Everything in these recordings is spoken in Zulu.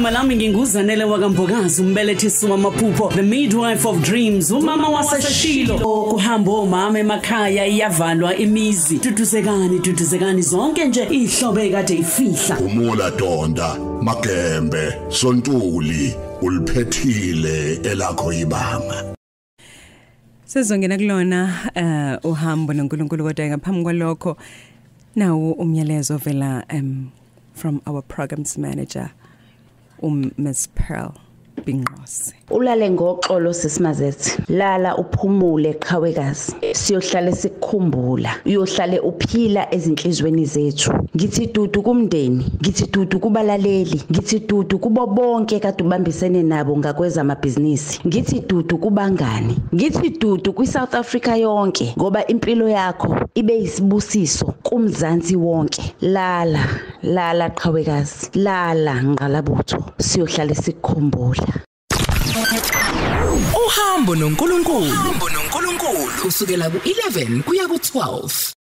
Igama lami nginguZanele wakaMbokazi, umbelethisi wamaphupho, the midwife of dreams, umama waseShilo. Kuhamba omama emakhaya, iyavalwa imizi. Duduzekani, duduzekani zonke nje ihlobo ekade ifihla. Umula Donda, Magembe, Sontuli, uliphethile elakho ibanga. Sizongena kulona uhambo noNkulunkulu, kodwa ngaphambi kwalokho nawo umyalezo vela from our programs manager Miss Pearl Binqose. Ulale ngoxolo sisimazethe, lala uphumule qhawekazi, siyohlale sikukhumbula, uyohlale uphila ezinhlizweni zethu. Ngithi dudu kumndeni, ngithi dudu kubalaleli, ngithi dudu kubo bonke kade ubambisene nabo ngakweza amabhizinisi, ngithi dudu kubangani, ngithi dudu kwiSouth Africa yonke, ngoba impilo yakho ibe yisibusiso kumzansi wonke. Lala, lala qhawekazi, lala ngqalabutho, siyohlale sikukhumbula. Uhambo noNkulunkulu, uhambo noNkulunkulu kusukela ku-11 kuya ku-12.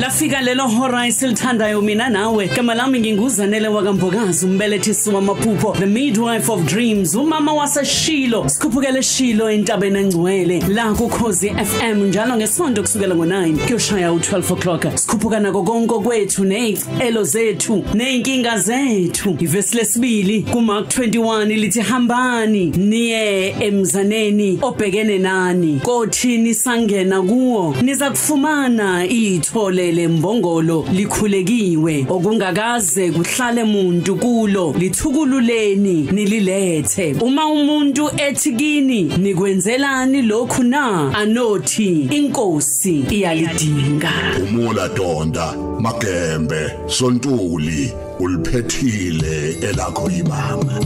Lafika lelo hora esilithandayo mina nawe. Igama lami nginguZanele wakaMbokazi, umbelethisi wamaphupho, the midwife of dreams, umama waseShilo. Sikhuphukele eShilo entabeni engcwele la kuKhozi FM njalo ngesonto kusukela ngo9 kuyoshaya u12 o'clock. Sikhuphuka nako konke kwethu nezicelo zethu nezinkinga zethu. Ivesi lesibili kuMark 21 lithi hambani niye emzaneni obhekene nani, kothi nisangena kuwo nizakufumana ithole lembongolo likhulekiwe okungakaze kuhlale muntu kulo, lithukululeni nililethe. Uma umuntu ethi kini nikwenzelani lokhu na, anothi inkosi iyalidinga. Umula Donda, Magembe, Sontuli, uliphethile elakho ibanga.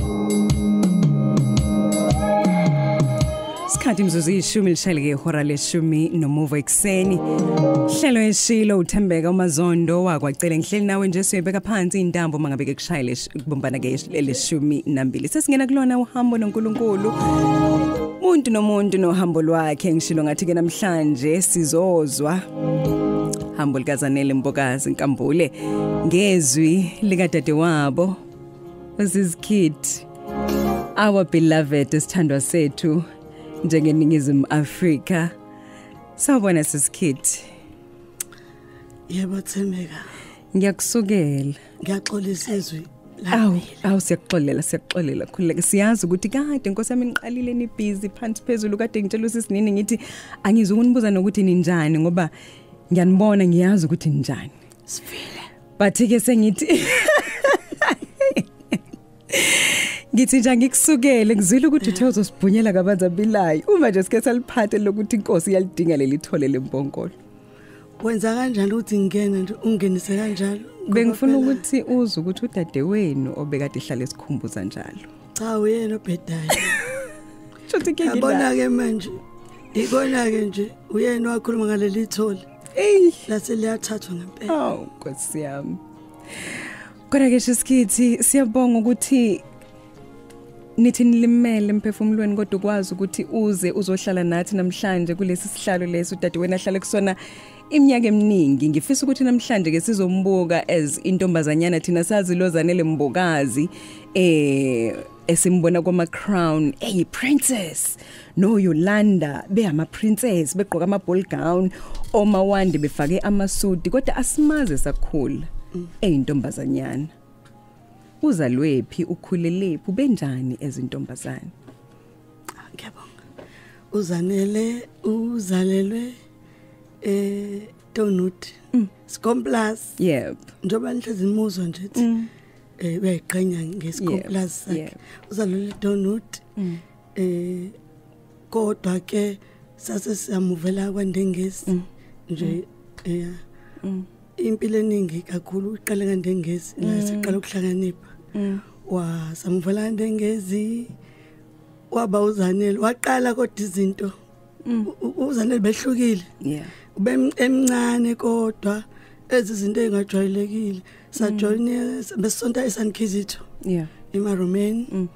Isikhathi imzuzu 10 lishayeleke ihora leshumi nomuvo ekseni. Hlelo eShilo, uThembeka uMazondo wakwacela ngihleli nawe nje, siyibeka phansi intambo mangabe ke kushayele kubombana ke leshumi nambili. Sesingena kulona uhambo noNkulunkulu. Umuntu nomuntu nohambo lwakhe. Ngishilo ngathi ke namhlanje sizozwa hambo likaZanele Mbokazi Nkambule ngezwi likadadewabo uSiskit, our beloved, isithandwa sethu njengeNingizimu Afrika. Sawubona Siskit. Yebo Thembeka. Ngiyakusukela. Ngiyaxolisa izwi. Awu siyakuxolela, siyakuxolela. Khululeka, siyazi ukuthi kade Nkosi yami niqalile ni busy phansi phezulu, kade ngitshela usisinini ngithi angizukunibuza nokuthi ninjani ngoba ngiyanibona, ngiyazi ukuthi ninjani. Sifile. But ke sengithi ngithi nje ngikusukele, ngizwile ukuthi uthe uzosibhunyela kabanzi abilayo uma nje sike saliphathe lokuthi inkosi iyalidinga leli thole lembongolo. Wenza kanjani ukuthi ngene nje ungenise kanjalo? Bengifuna ukuthi uze ukuthi udadewenu obekade ehlala esikhumbuza njalo. Cha, uyena obhedayo. Shothi ke ngibona ke manje. Ikona ke nje uyena wakhuluma ngaleli thole. Ey, lase liyathathwa ngempela. Oh, Nkosi yami. Kodwa ke Siskit, siyabonga ukuthi nithi nilimele emphefumulweni, kodwa ukwazi ukuthi uze uzohlala nathi namhlanje kulesi sihlalo lesi udadewenu ahlale kusona iminyaka eminingi. Ngifisa ukuthi namhlanje ke sizombuka as intombazanyana, thina sazi lo Zanele Mbokazi esimbona kwama crown, hey princess no Yolanda, be ama princess begqoka ama ball gown, omawande befake amasudi, kodwa asimaze sakhula eyintombazanyana. Uzalwephi, ukhulelephi, ubenjani ezintombazana? Ngiyabonga. uZanele uzalelwe Donut. Scomplas. Yep. Njengoba nihlezi nimuzwa nje ethi uyayiqhenya ngeScomplas sakhe. Uzalelwe Donut. Kodwa ke sase siyamuvela kwaNdengezi nje impilo eningi kakhulu uqale kaNdengezi la siqala ukuhlakanipha. Wasamuvela kaNdengezi waba uZanele, waqala kodwa izinto uZanele behlukile. Yeah. Ube emncane kodwa ezizinto ezingajwayelekile. Sajoyina besonta eSankizitho. Yeah. eMaromeni.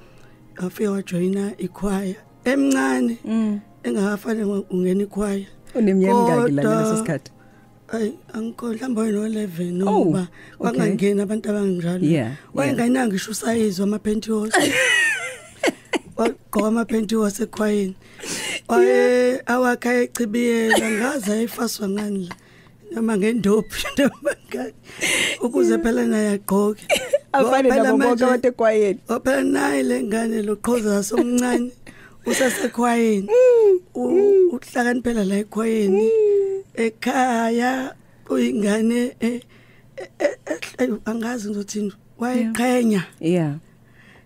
Afika wajoyina ikhwaya emncane engakafanele ungena ikhwaya. Uneminyaka emingaki la ngaleso sikhathi? Ay, angikho mhlawumbe no 11 noma kwangangena abantu abanjalo. Wayengananga ngisho usayizi wama-pantyhose. Wagqoka ama-pantyhose ekhwayeni. Waye awakha echibiyela ngaze ayifaswa ngani la noma ngendophi noma ngani ukuze phela naye agqoke. Afane nabo bonke abantu ekhwayeni. Phela naye lengane loqhoza somncane usasekhwayeni. Uhlakaniphela la ekhwayeni. Ekhaya uyingane angazi ngizothini wayeqhenya. Yeah.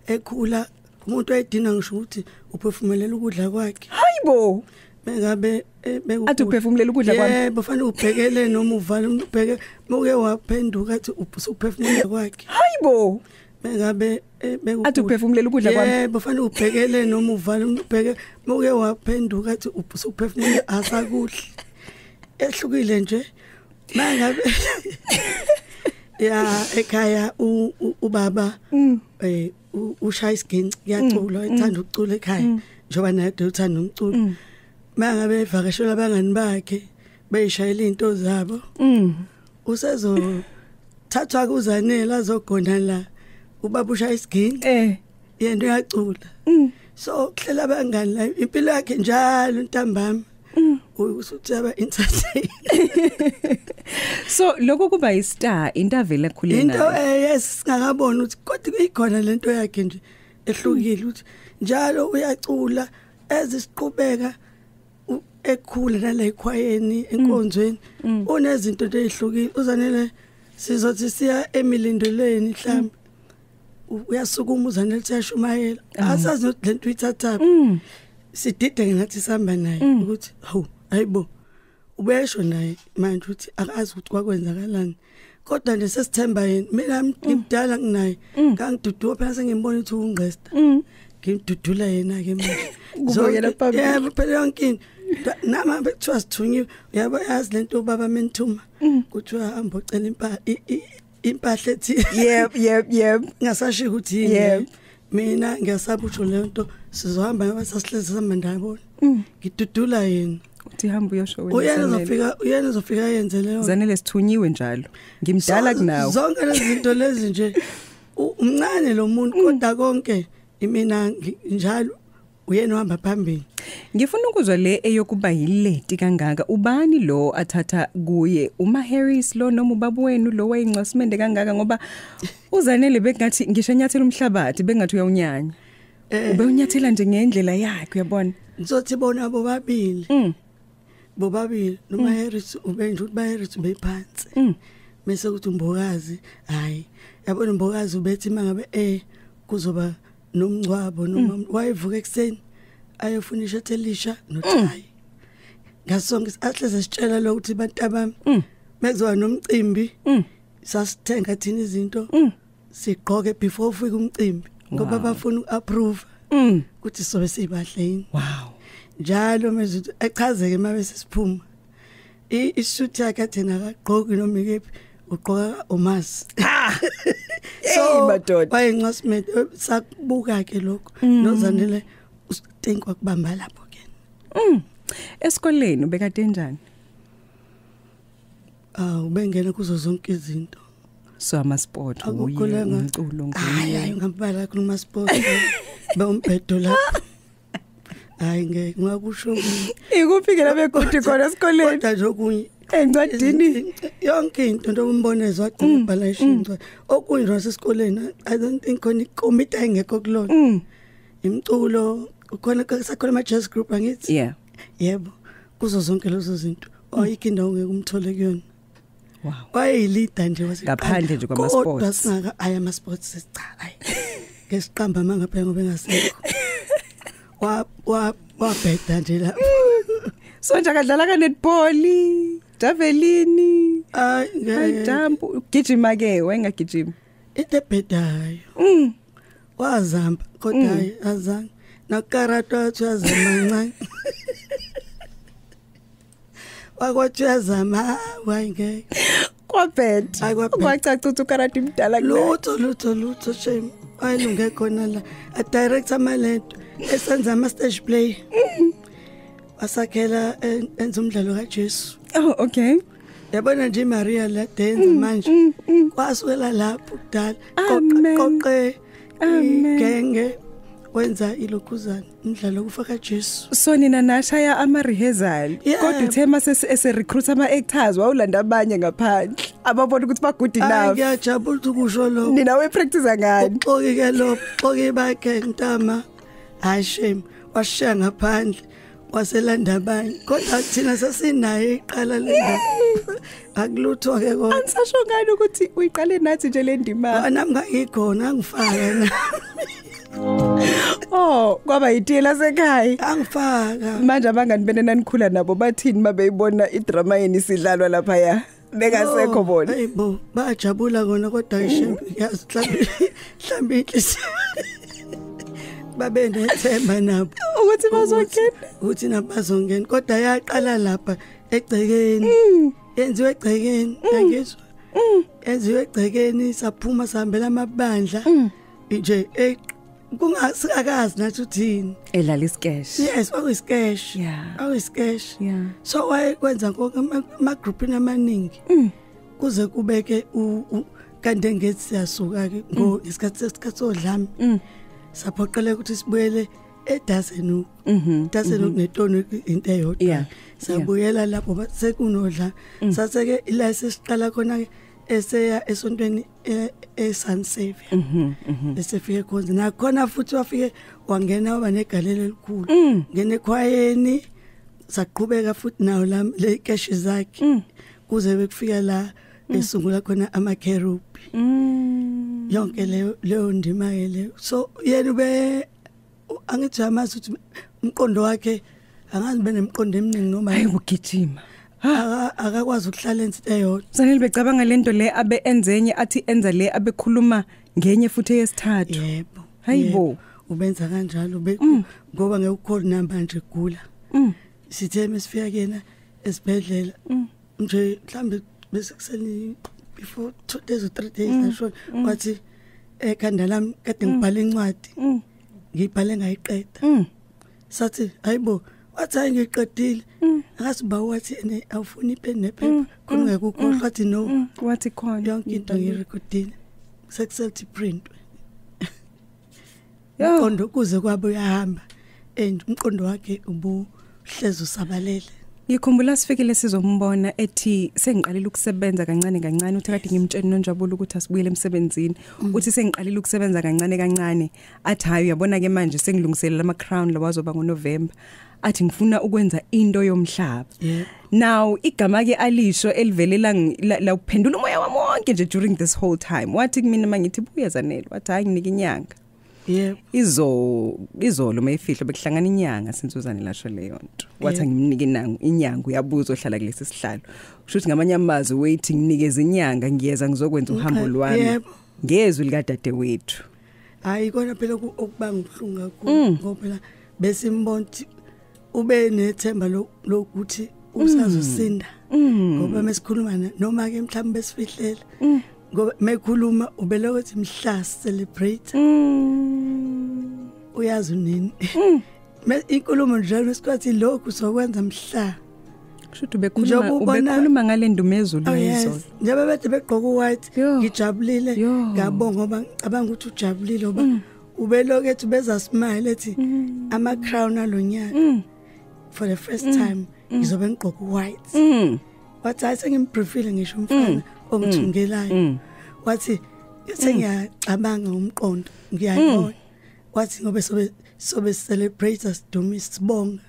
Ekhula umuntu wayedina ngisho ukuthi uphefumulela ukudla kwakhe. Hayibo. Mengabe athi uphefumulela ukudla kwami. Yebo, fanele ubhekele noma uvale ubheke muke waphenduka athi uphefumulela kwakhe. Hayibo. Mengabe athi uphefumulela ukudla kwami. Yebo, fanele ubhekele noma uvale ubheke muke waphenduka athi uphefumulela asakudla. Ehlukile nje mangabe ya ekhaya ubaba ushaya isiginci kuyacula, uthanda ukucula ekhaya njengoba naye uthanda umculo. Mangabe evakashela abangani bakhe beyishayela izinto zabo usezothathwa kuZanele azogona la ubaba ushaya isiginci yena uyacula. So kuhlela abangani la impilo yakhe njalo ntambama usuthi aba entertain. So lokho kuba i-star into avela khule nayo. Into yes singakabona ukuthi kodwa ikhona lento yakhe nje ehlukile ukuthi njalo uyacula ezisiqhubeka ekhula nala ekhwayeni enkonzweni unezinto nje ezihlukile. uZanele sizothi siya emilindelweni mhlawumbe uyasukuma uZanele uyashumayela asazi nokuthi lento uyithathaphi. Sidide ngathi sihamba naye ukuthi hawu hayibo ubesho naye manje ukuthi akazi ukuthi kwakwenzakalani kodwa nje sesithemba yena. Mina ngimdala kunaye ngangidudula phela sengimbona ukuthi ungqesta ngimdudula yena ke manje kubuyela phambili. Yebo phela yonke into nama bekuthiwa sithunyiwe uyabo yazi lento ubaba menthuma kuthiwa hamba ucela impahla ethi yebo yebo yebo ngasasho ukuthi yini. Mina ngiyasaba usho le nto sizohamba ngoba sasihlezi sihamba ndawonye. Ngidudula yena uthi hamba uyosho wena. Uyena uzofika yenze leyo. Zanele sithunyiwe njalo. Ngimdala kunawe. Zonke lezi zinto lezi nje umncane lo muntu kodwa konke imina njalo uyena uhamba phambili. Ngifuna ukuzwa le eyokuba yileti kangaka. Ubani lo athatha kuye? Uma Harris lo noma ubaba wenu lo wayincwasimende kangaka ngoba uZanele bekungathi ngisho enyathela umhlabathi bengathi uyawunyanya. Ube unyathela nje ngendlela yakhe uyabona. Ngizothi bona bobabili. Bobabili noma Harris ube nje ukuthi ba Harris ubephansi. Mase kuthi uMbokazi hayi yabona uMbokazi ubethi mangabe kuzoba nomngcwabo noma wayevuka ekseni ayofuna ishirt elisha nothayi. Ngasonke ahleze sitshela lo ukuthi abantu abami mekuzoba nomcimbi sasithenga thina izinto sigqoke before ufika umcimbi ngoba bafuna uapprove ukuthi sobe sibahle yini. Wow. Njalo manje echazeke mabe sesiphuma isuit yakhe athena akagqoki noma ikephi ugqoka umazi. So madoda wayencwasimende sakubuka ke lokho noZanele usithenga wakubamba lapho ke. Esikoleni ubekade njani? Ubengena kuzo zonke izinto. So ama sport uye umculo nguye. Hayi ngambala kuma sport bawumbhedo lapho. Hayi ngeke ngakusho. Ikuphi ke la begudi khona esikoleni? Kodwa nje okunye encwadini yonke into nto umbonezwa wagcina ibhala ishintsho. Okunye nje esikoleni I don't think khona ikomiti ayingekho kulona. Imculo ukhona sakhona ama jazz group angithi. Yeah. Yebo kuzo zonke lezo zinto. Ayikho indawo ngeke umthole kuyona. Wow. Wayeyileader nje waseqala. Ngaphandle nje kwama sports. Kodwa singaka aya ama sports cha hayi. Ngesiqamba manga phela ngoba engasekho. Wabheda nje lapho. So nje akadlala ka netball, javelin. Hayi jump, ugijima ke wayengagijima. Into ebhedayo. Wazamba kodwa hayi azange. Nakarate wathi uyazama kancane. Wakwathi uyazama wayengeke. Kwabheda. Kwacaca ukuthi ukarate imdala lutho lutho lutho shame. Ayilunge khona la. A director malento esenza ama stage play. Wasakhela enza umdlalo kaJesu. Oh okay. Yabona nje Maria la dance manje kwasukela lapho kudala qoqe genge wenza ilokhuzana umdlalo kufaka Jesu. So nina nashaya ama rehearsal kodwa uthe mase ese recruit ama actors wawulanda abanye ngaphandle ababona ukuthi ba good enough. Ngiyajabula ukusho lokho. Nina we practice ngani? Uxoki ke lo xoki bakhe ntama hayi shame washiya ngaphandle waselanda abanye kodwa thina sasinayo iqala lendaba akulutho ke kodwa. Angisasho ngani ukuthi uyiqale nathi nje le ndima. Nami ngangikhona ngifaka nami. Oh kwaba itiye lasekhaya angifaka. Manje abangani bene nanikhula nabo bathini mabeyibona idrama yeni sidlalwa lapha ya bengasekho bona? Hayibo bajabula kona kodwa shame yazi mhlambi inhliziyo babe nethemba nabo ukuthi bazongena, ukuthi nabazongena kodwa yaqala lapha egcekeni yenziwe egcekeni ngangizwa yenziwe egcekeni saphuma sahambela amabandla nje kungasikazi nathi uthini edlala iskesh. Yes, kwakuyisketch. Kwakuyisketch. So wayekwenza konke ama groupini amaningi kuze kubeke kanti ngethi siyasuka ke ngesikhathi sodlame saphoqeleka ukuthi sibuyele eDasenuk. Dasenuk netoni into eyodwa. Sabuyela lapho sekunodla saseke ila sesiqala khona ke eseya esontweni eSan Xavier. Esefike khona nakhona futhi wafike wangena waba negalelo elikhulu ngene ekhwayeni saqhubeka futhi nawo le cash zakhe kuze bekufika la esungula khona amakerubi yonke leyo ndima ke leyo. So yena ube angithi amazi ukuthi umqondo wakhe angazi benemqondo eminingi noma hayi ugijima akakwazi ukuhlala ensi eyodwa. Sanele becabanga lento le abe enzenye athi enza le abekhuluma ngenye futhi eyesithathu. Yebo. Hayibo ubenza kanjalo ngoba ngekukhona namba nje gula. Sithe mesifika kuyena esibhedlela nje mhlambe bese kuseni before 2 days or 3 days nasho wathi ekhanda lami kade ngibhala incwadi ngibhale ngayiqeda. Sathi hayibo wathi hayi ngiqedile akasiba wathi ene awufuni pen nephepha khona ngeke ukhohlwa wathi no wathi khona yonke into ngirekhodile sekuselthi print. Umqondo kuze kwabe uyahamba and umqondo wakhe ubuhlezi usabalele. Ngikhumbula sifikile sizombona ethi sengiqalile ukusebenza kancane kancane uthi kade ngimtshela noNjabulo ukuthi asibuyele emsebenzini uthi sengiqalile ukusebenza kancane kancane athi hayi uyabona ke manje sengilungiselela ama crown lawazoba ngoNovember athi ngifuna ukwenza into yomhlaba. Now igama ke alisho elivelela la uphendula umoya wami wonke nje during this whole time wathi kumina mangithi buya Zanele wathi hayi nginike inyanga. Yebo. Izolo mayifihlo bekuhlangana inyanga sensuzane lasho leyo nto. Wathi ngimnike inyanga uyabuza ohlala kulesi sihlalo. Kusho ukuthi ngamanye amazwi waiting nginikeze inyanga ngiyeza ngizokwenza uhambo lwami. Ngezwi lika dadewethu. Hayi kona phela okubanga ubuhlungu kakhulu ngoba phela besimbona ube nethemba lokuthi usazosinda. Ngoba mesikhuluma noma ke mhlawumbe besifihlela. Ngoba mekhuluma ubelokuthi mhla celebrate. Uyazi nini? Inkulumo njalo esikwathi lokhu sokwenza mhla. Kusho ukuthi ubekhuluma ngale ndumezulu izolo. Njengoba bethe begqoka white ngijabulile ngabonga ngoba ngicabanga ukuthi ujabulile ngoba ubelokhu ethi beza smile ethi ama crown alonyaka for the first time ngizobe ngigqoka white. Wathi hayi sengimbriefile ngisho umfana ongithungelayo. Wathi sengiyacabanga umqondo ngiyayibona. Wathi ngoba sobe celebrate sidumise sibonga.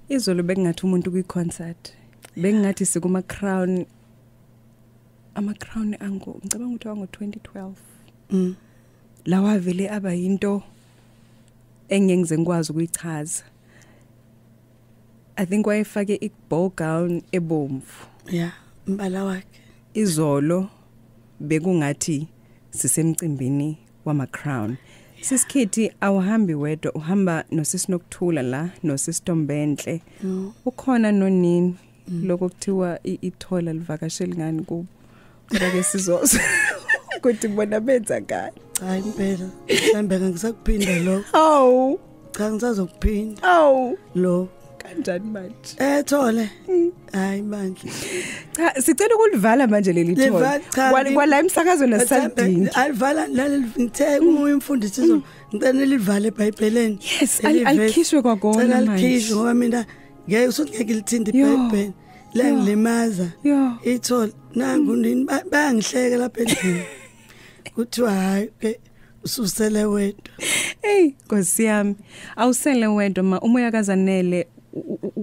Izolo bekungathi umuntu kwi concert bengathi sikuma crown ama crown ango ngicabanga ukuthi wango 2012. Lawa vele aba into engengize ngikwazi ukuyichaza. I think wayefake i-ball gown ebomvu. Yeah, umbala wakhe. Izolo bekungathi sisemcimbini wama crown. Sisikhithi awuhambi wedwa uhamba nosisi Nokuthula la nosisi Ntombenhle. Ukhona nonini lokho kuthiwa ithola livakasheli ngani kubo. Kodwa ke sizozo ukuthi bona benza ngani. Cha impela mhlambe ngisakuphinda lokho. Awu cha ngisazokuphinda. Awu lo Kanjani manje? Ethole. Hayi bandla. Cha, sicela ukulivala manje leli thole. Kwala emsakazweni asalidingi. Alivala ngithe umfundisi izolo ngicela nilivale eBhayibheleni. Yes, alikhishwe kwakona manje. Cela likhishwe ngoba mina ngeke usuthi ngeke lithinte iBhayibheli. Langilimaza. Ithole nangu nini bayangihleka lapha endlini. Kuthiwa hayi ke ususele wedwa. Hey Nkosi yami, awusele wedwa ma, umoya kaZanele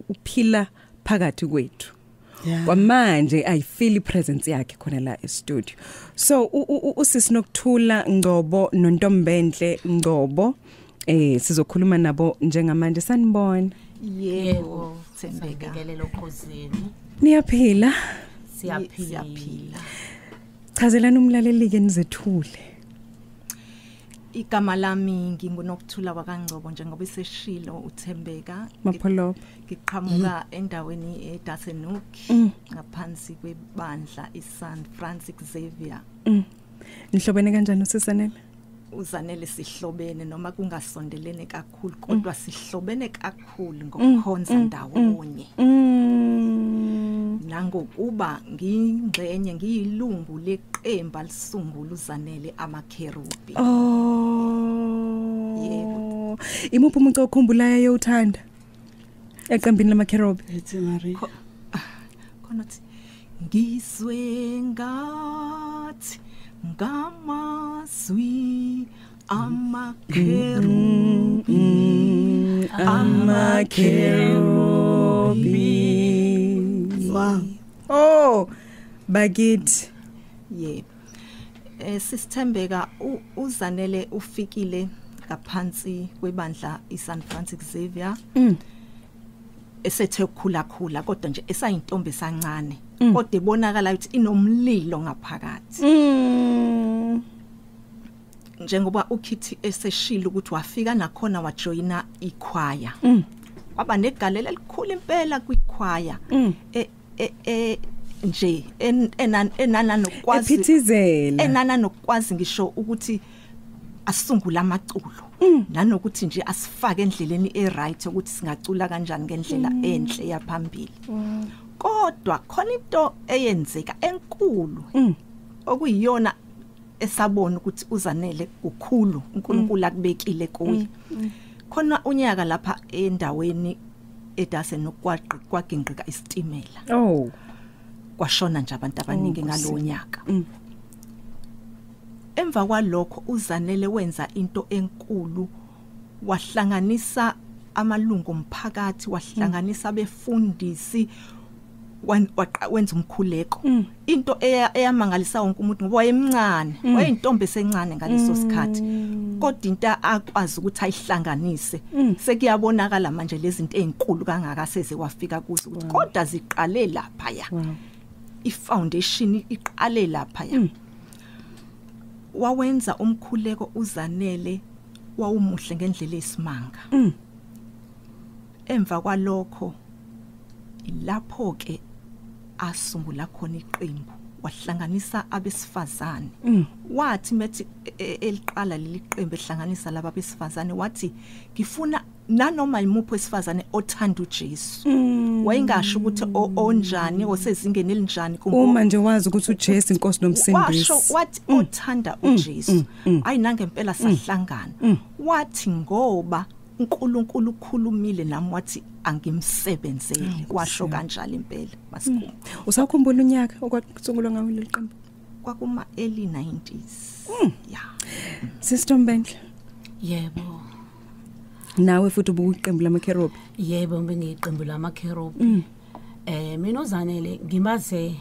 uphila phakathi kwethu. Kwamanje I feel presence yakhe khona la e studio. So usisi Nokuthula Ngcobo noNtombenhle Ngcobo, sizokhuluma nabo njengamanje. Sanibona. Yebo, Thembeka okhosini. Niyaphila? Siyaphila. Chazelani umlaleli ke nizethule. Igama lami nginguNokuthula wakaNgcobo njengoba iseshilo uThembeka. Mapholoba. Ngiqhamuka endaweni eDassenhoek ngaphansi kwebandla iSt Francis Xavier. Nihlobene kanjani uSisanele? uZanele sihlobene noma kungasondelene kakhulu, kodwa sihlobene kakhulu ngokukhonza ndawonye. Nangokuba ngiyingxenye, ngiyilungu leqembu alisungula uZanele amaKherubi. Oh. Yebo. Imuphi umuntu okhumbulayo uthanda eqembini lamaKherubi? Ethi Maria. Khona uthi ngizwe ngathi ngamazwi amaKherubi, amaKherubi. Wow. Oh, bakithi. Yebo. Sisithembeka uZanele ufikile ngaphansi kwebandla iSt Francis Xavier. Esethe ukukhula khula kodwa nje esayintombi esancane, kodwa ibonakala ukuthi inomlilo ngaphakathi. Njengoba uKithi eseshilo ukuthi wafika nakhona wajoyina ikhwaya. Waba negalelo elikhulu impela kwikhwaya. Nje enana nokwazi ephithizela, enana nokwazi ngisho ukuthi asungula amaculo nanokuthi nje asifake endleleni eright ukuthi singacula kanjani ngendlela enhle yaphambili. Kodwa khona into eyenzeka enkulu okuyiyona esabona ukuthi uZanele kukhulu uNkulunkulu akubekile kuye. Khona unyaka lapha endaweni eDassenhoek kwaginqika isitimela. Oh. Kwashona nje abantu abaningi ngalowo nyaka. Emva kwalokho uZanele wenza into enkulu, wahlanganisa amalungu omphakathi, wahlanganisa abefundisi, wenza umkhuleko. Into eyamangalisa wonke umuntu ngoba wayemncane, wayeyintombi esencane ngaleso sikhathi, kodwa into akwazi ukuthi ayihlanganise. Sekuyabonakala manje lezi zinto ezinkulu kangaka seze wafika kuzo ukuthi kodwa ziqale lapha ya. I-foundation iqale lapha ya. Wawenza umkhuleko uZanele wawumuhle ngendlela esimanga. Emva kwalokho lapho ke asungula khona iqembu, wahlanganisa abesifazane. Wathi methi eliqala leli qembu ehlanganisa laba besifazane, wathi ngifuna nanoma imuphi wesifazane othanda uJesu. Wayengasho ukuthi onjani osezingeni elinjani, uma nje wazi ukuthi uJesu inkosi nomsindisi. Washo wathi othanda uJesu. Ayi nangempela sahlangana. Wathi ngoba uNkulunkulu ukhulumile nami wathi angimsebenzele. Washo kanjalo impela masikhulu. Usakhumbula unyaka okwasungulwa ngawo leli qembu? Kwakuma early 90s. Yeah. Sister Mbenhle. Yebo. Nawe futhi ubuyiqembu lamaKherubi? Yebo, bengiyiqembu lamaKherubi. Mina uZanele ngimaze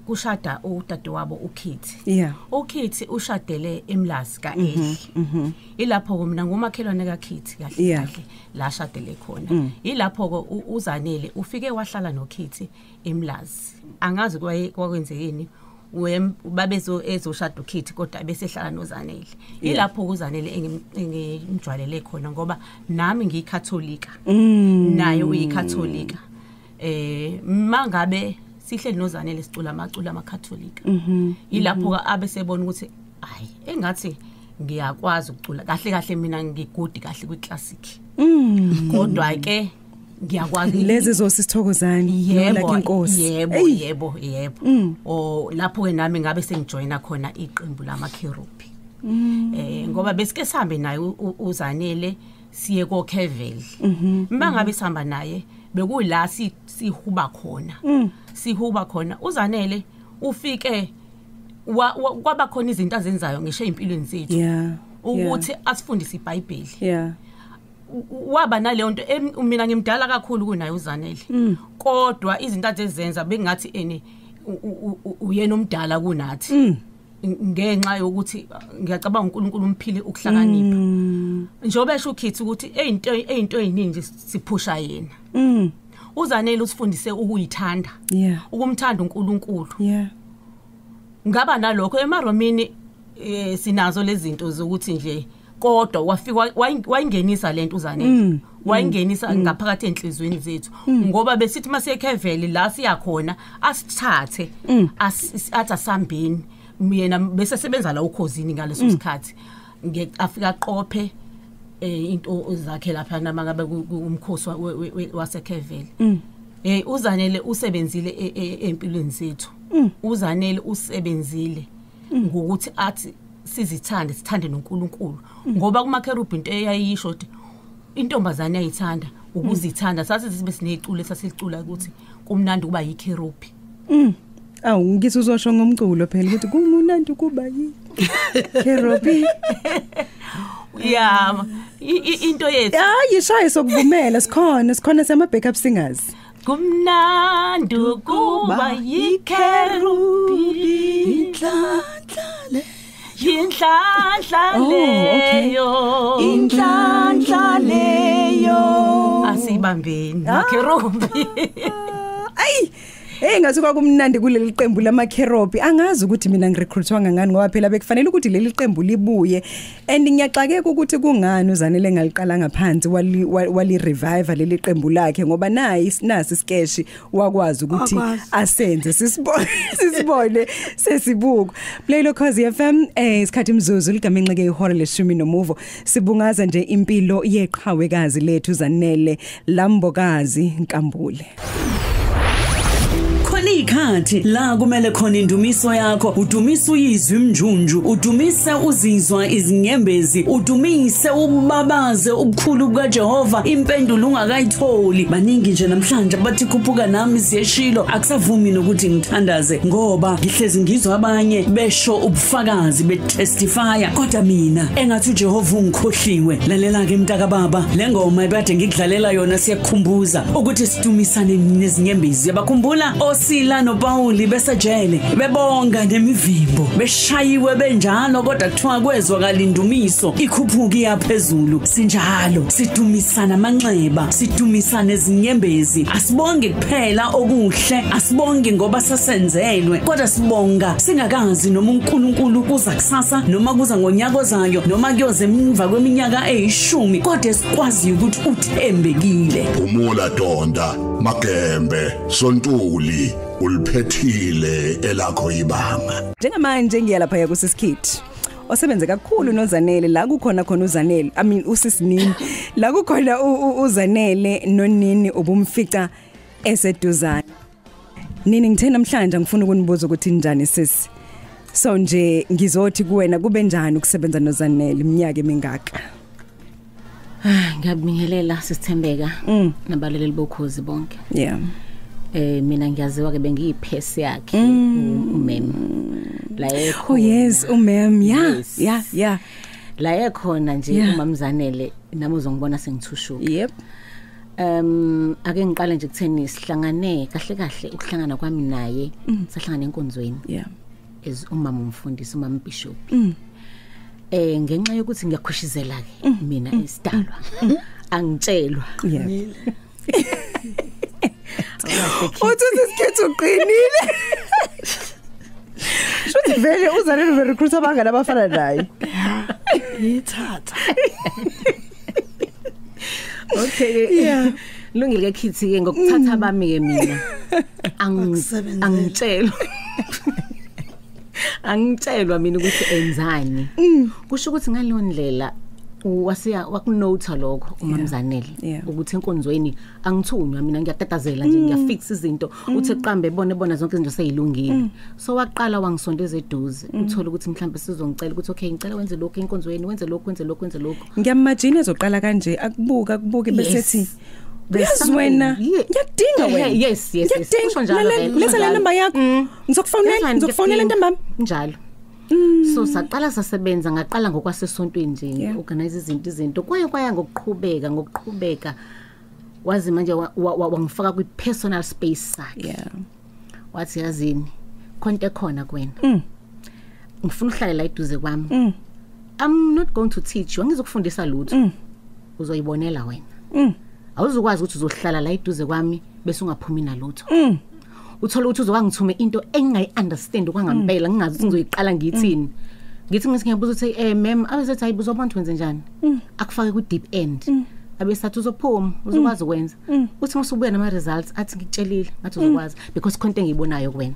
kushada udadewabo uKithi. Yeah. uKithi ushadele eMlazi kaEli. Ilapho ke mina ngumakhelwane kaKithi kahle kahle la shadele khona. Ilapho ke uZanele ufike wahlala noKithi eMlazi. Angazi kwakwenzekeni babezo ezoshada uKithi kodwa bese ehlala noZanele. Ilapho uZanele engimjwayelele khona ngoba nami ngiyiKatholika. Naye uyiKatholika. Mangabe sihleli noZanele sicula amaculo amaKatholika. Ilapho ke abe sebona ukuthi hayi engathi ngiyakwazi ukucula kahle kahle, mina ngigudi kahle kwi classic. Kodwa ke Ngiyakwazi Lezi zosisithokozani Yebo, nolakhe inkosi. Yebo. Eyi. Yebo. O lapho ke nami ngabe sengijoyina khona iqembu lamaKerubi. Ngoba besike sihambe naye uZanele siye koKevel. Mangabe sihamba naye bekula sihuba khona. Sihuba khona uZanele ufike kwaba khona izinto azenzayo ngisho empilweni zethu. Ukuthi asifundise iBhayibheli. Waba naleyo nto, mina ngimdala kakhulu kunaye uZanele. Kodwa izinto azenza bengathi ene uyena omdala kunathi. Ngenxa yokuthi ngiyacabanga uNkulunkulu umphile ukuhlakanipha. Njengoba esho uKhithi ukuthi ezinto eziningi siphusha yena. uZanele usifundise ukuyithanda. Ukumthanda uNkulunkulu. Ngaba nalokho emaRomini, sinazo lezi zinto zokuthi nje, kodwa wafika wayingenisa lento uZanele. Wayingenisa ngaphakathi enhlizweni zethu, ngoba besithi masekhevele la siyakhona asithathe athi asambeni, yena bese sebenza la ukhosini ngaleso sikhathi. Afika qophe into zakhe lapha nama ngabe umkhosi wasekhevele. UZanele usebenzile empilweni zethu. UZanele usebenzile ngokuthi athi sizithande, sithande noNkulunkulu, ngoba kumaKerubi into eyayisho ukuthi intombazane ayithanda ukuzithanda, sathi sibe sineculo esasicula ukuthi kumnandi kuba yiKerubi. Awu, ngithi uzosho ngomculo phela ukuthi kumnandi kuba yiKerubi. Ya, into yethu. Hayi, shaye sokuvumela, sikhona sama backup singers. Kumnandi kuba yiKerubi, Inhlanhla le. Inhlanhla Oh, okay. leyo. Inhlanhla leyo. Asibambeni maKerubi. Ayi. Hey, ngathi kwakumnandi kuleli qembu lamaKerubi. Angazi ukuthi mina ngirecruitwa ngani, ngoba phela bekufanele ukuthi leli qembu libuye. And ngiyaxakeka ukuthi kungani uZanele ngaliqala ngaphansi wali revive leli qembu lakhe, ngoba nayi nasi iskeshi wakwazi ukuthi Wakwazi. asenze sisibone sesibuka. Play Lokhozi FM, isikhathi imzuzu ligamenxeke ihora leshumi nomuvo. Sibungaza nje impilo yeqhawekazi lethu Zanele Lambokazi Nkambule. Khona ikhathi la kumele khona indumiso yakho udumise uyizwe imjunju, udumise uzizwa izinyembezi, udumise ubabaze ubukhulu bukaJehova, impendulo ungakayitholi. Baningi nje namhlanje bathi khuphuka nami siyeshilo, akusavumi nokuthi ngithandaze ngoba ngihlezi ngizwa abanye besho ubufakazi betestifya, kodwa mina engathi uJehova ungikhohliwe. Lalela ke mntaka baba, le ngoma ebade ngikudlalela yona siyakukhumbuza ukuthi sidumisane nezinyembezi. Yabakhumbula oSila noPauli besejele bebonga nemivimbo, beshayiwe benjalo, kodwa kuthiwa kwezwakala indumiso ikhuphuka iyaphezulu. Sinjalo sidumisana amanxeba, sidumisana izinyembezi. Asibonge kuphela okuhle, asibonge ngoba sasenzelwe, kodwa sibonga singakazi noma uNkulunkulu kuza kusasa noma kuza ngonyaka ozayo noma kuyoze emva kweminyaka eyishumi, kodwa sikwazi ukuthi uthembekile. Umula Donda Magembe Sontuli uliphethile elakho ibanga. Njengamanje ngiya lapha kuSisikhithi osebenze kakhulu noZanele, la kukhona khona uZanele, I mean uSisinini, la kukhona uZanele nonini ubumfica eseduzane. Nini, ngithe namhlanje ngifuna ukunibuza ukuthi njani sisi. So nje ngizothi kuwena kube njani ukusebenza noZanele iminyaka emingaka? Ah, ngiyabingelela sisithembeka nabalaleli bokhozi bonke. Mina ngiyaziwa ke bengiyiphesi yakhe umem. La ekhona. Oh yes, umem. Yeah. Yes. Yeah. La ekhona nje umamzanele nami uzongibona sengithushuka. Yep. Ake ngiqale nje kutheni sihlangane kahle kahle, ukuhlangana kwami naye sahlangana enkonzweni. As umama umfundisi, umama bishop. Ngenxa yokuthi ngiyakhushizela ke mina isidalwa. Angitshelwa. Uthi sisikhethu uqinile. Shuthi vele uZanele ube recruit abangani abafana naye. Yithatha. Okay. Yeah. Lungile ke Khithi ke ngokuthatha bami ke mina. Angitshelwa. Angitshelwa mina ukuthi enzani. Kusho ukuthi ngaleyo ndlela Wasiya wakunota lokho umamzanele ukuthi enkonzweni angithunywa mina, ngiyatatazela nje, ngiyafix izinto, uthe qambe bona zonke izinto seyilungile. So waqala wangisondeza eduze, uthola ukuthi mhlambe sizongicela ukuthi okay, ngicela wenze lokho enkonzweni, wenze lokho, wenze lokho, wenze lokho. Ngiyamagine ezoqala kanje akubuka akubuke bese ethi yazi wena ngiyakudinga wena. Yes yes yes, kusho njalo vele. Letha le number yakho, ngizokufonela ntambama njalo. So saqala sasebenza, ngaqala ngokwasesontweni nje, organize izinto kwaya ngokuqhubeka wazi manje wangifaka kwi personal space sakhe. Wathi yazini khonto ekhona kuwena, ngifuna uhlale la eduze kwami. I'm not going to teach you, angizokufundisa lutho, uzoyibonela wena. Awuzukwazi ukuthi uzohlala la eduze kwami bese ungaphumi nalutho. Uthola ukuthi uzokangithume into engingayi understand okwangempela, ngingazi ukuthi ngizoyiqala ngithini. Ngithi ngiyabuza ukuthi ma'am, abesethi ayibuza abantu wenze njani, akufake ku deep end, abesathi uzophuma uzokwazi ukwenza. Uthi ngisubuya nama results athi ngikutshelile ngathi uzokwazi because khonto engiyibonayo kuwena.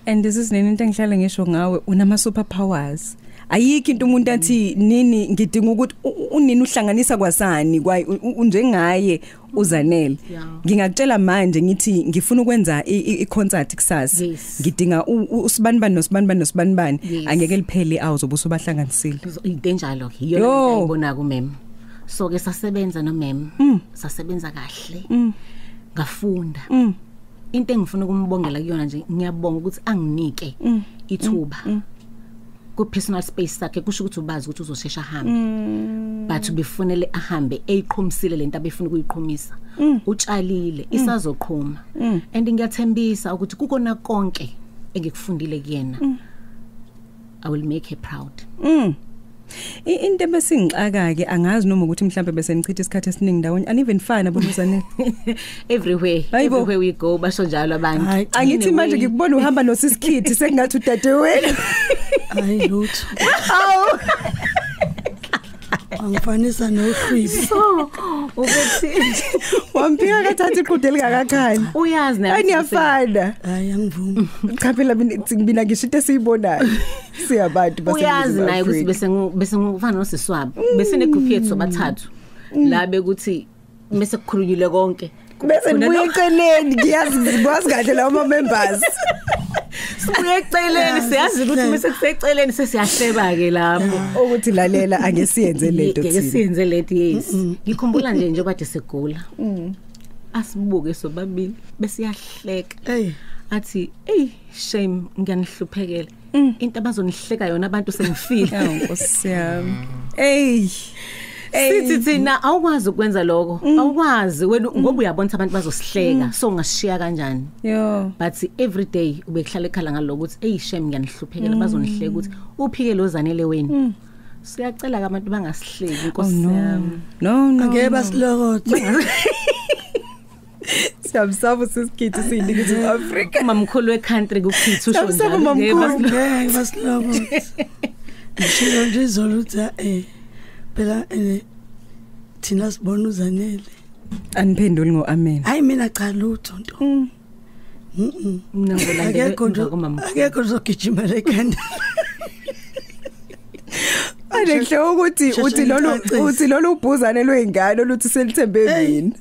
And this is nini into engihlale ngisho ngawe, unama super powers. Ayikho into umuntu athi nini ngidinga ukuthi unini uhlanganisa kwasani kwayi unjengaye uZanele. Ngingakutshela manje ngithi ngifuna ukwenza i-concert kusasa, ngidinga usibanibani nosibanibani nosibanibani, angeke liphele awuzobuso bahlanganisile. Into enjalo iyona into ayibona ku mem. So ke sasebenza no mem, sasebenza kahle, ngafunda. Into engifuna ukumbongela kuyona nje, ngiyabonga ukuthi anginike ithuba ku personal space sakhe, kusho ukuthi ubazi ukuthi uzoshesha ahambe, but ubefunele ahambe eyiqhumisile lento abefuna ukuyiqhumisa, utshalile isazoqhuma. And ngiyathembisa ukuthi kukona konke engikufundile kuyena, I will make her proud. Into ebesingixaka ke angazi noma ukuthi mhlambe bese nichitha isikhathi esiningi ndawonye, uneven fine abomzanele everywhere everywhere we go basho njalo abantu. Angithi manje ngikubona uhamba nosisikhiti sengathi udadewenu. Hayi lutho, awu angifanisa nohlibi. So ukuthi wamphika kathatha iqhude elingakakhani, uyazi naye aniyafana. Hayi angivumi. Cha phela mina ngisho into esiyibonayo siyabantu base uyazi naye ukuthi bese ngifana nosiswabo, bese negroup yethu sobathathu la bekuthi bese kukhulunyile konke bese nibuye eceleni, ngiyazi ngikwazi kahle lawo ma members. Sibuye eceleni, siyazi ukuthi bese kuseceleni sesiyahleba ke lapho ukuthi lalela angesiyenze lento thina, ngesiyenze lento. Yes, ngikhumbula nje njengoba kade segula, asibuke sobabili bese yahleka athi hey shame ngiyanihluphekela, into abazonihleka yona abantu sengifile. Awu Nkosi yami, hey sithi thina awukwazi ukwenza lokho, awukwazi wena ngoba uyabona abantu bazosihleka, so ungashiya kanjani? But every day ubekuhlala ekhala ngaloko ukuthi hey shame ngiyanihluphekela, bazonihleka ukuthi uphike lo Zanele wenu. Siyacela ke abantu bangasihleki Nkosi yami. No no, angeke basilokothe. Siyamsaba sisikithi siyiningizimu Afrika. Mamkhulu weCountry kukhithu usho njalo. Ngeke basilokothe. Ngishilo nje izolo ukuthi phela thina sibona uZanele. Aniphenduli ngo amen. Hayi mina cha lutho nto. Mina ngolandela komamkhulu. Akekho uzogijima lekhanda. Ane ukuthi uthi lolu ubhuzane lweingane oluthi selithembe mina.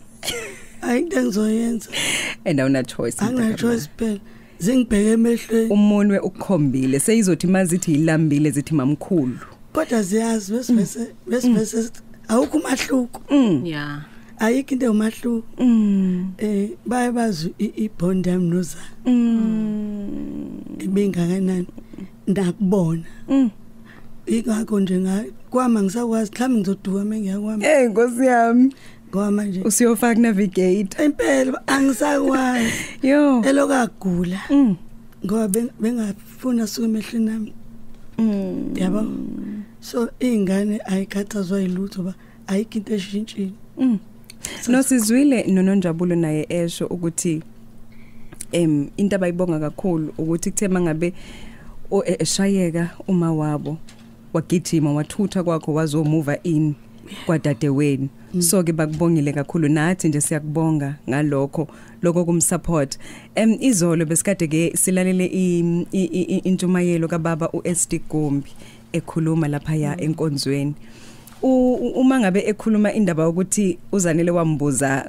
Hayi into engizoyenza. And awuna choice. Angina choice phela. Zingibheke emehlweni. Umunwe ukukhombile seyizothi mazithi ilambile zithi mamkhulu. Kodwa ziyazi bese awukho umahluko. Yeah. Ayikho into umahluko. Baye bazi ibond yami noza. Ibingakanani ndakubona. Ingakho nje kwama ngisakwazi mhlawumbe ngizoduka mengiyakwami. Hey Nkosi yami. Ngoba manje usiyofaka navigate. Impela angisakwazi. Yo. Elokagula. Ngoba bengafuna suka emehlweni nami. Yabo. So ingane ayikhathazwa yilutho ba ayikho into eshintshile. Nosizwile noNonjabulo naye esho ukuthi into abayibonga kakhulu ukuthi kuthe mangabe eshayeka uma wabo wagijima wathutha kwakho wazomuva in kwadadewenu. So ke bakubongile kakhulu, nathi nje siyakubonga ngalokho lokho kumsupport. Izolo besikade ke silalele intshumayelo kababa uSD Gombi ekhuluma lapha ya enkonzweni. Uma ngabe ekhuluma indaba ukuthi uZanele wambuza